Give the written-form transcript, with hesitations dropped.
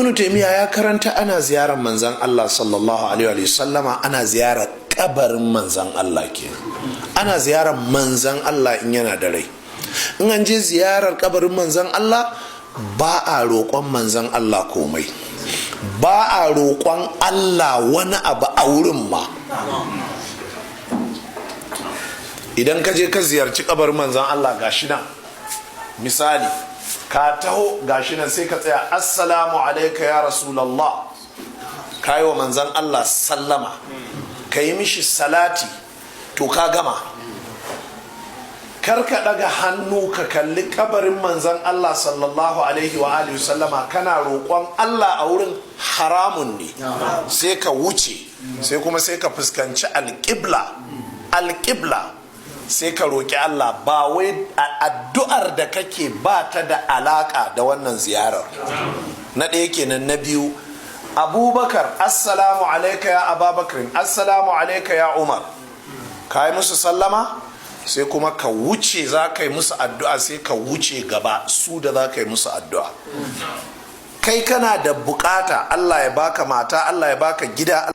Ibnu Taimiyya ya karanta ana ziyarar Manzan Allah sallallahu alaihi sallama, ana ziyarar kabarin Manzan Allah kenan, ana ziyarar Manzan Allah in yana da rai. In an je ziyarar kabarin Manzan Allah, ba a roƙon Manzan Allah komai, ba a roƙon Allah wani abu a wurin ma. Idan ka je ka ziyarci kabarin Manzan Allah, gashi nan, misali ka taho, gashi nan, sai ka tsaya, "Assalamu alaika ya Rasulallah." Ka yi wa Manzan Allah sallama, ka yi mishi salati, to ka gama. Kar ka daga hannu ka kalli kabarin Manzan Allah sallallahu alaihi wa alihi sallama kana roƙon Allah a wurin, haramun ne. Sai ka wuce, sai kuma sai ka fuskanci alƙibla, alƙibla, sai ka roƙi Allah. Ba wai addu'ar da kake ba ta da alaƙa da wannan ziyarar. Na ɗaya kenan. Na biyu, Abubakar, "Assalamu alaika ya Ababakar, assalamu alaika ya Umar." Ka yi musu sallama, sai kuma ka wuce, za ka yi musu addu'a, sai ka wuce gaba su da za ka yi musu addu'a. Kai kana da bukata, Allah ya baka mata, Allah ya baka gida.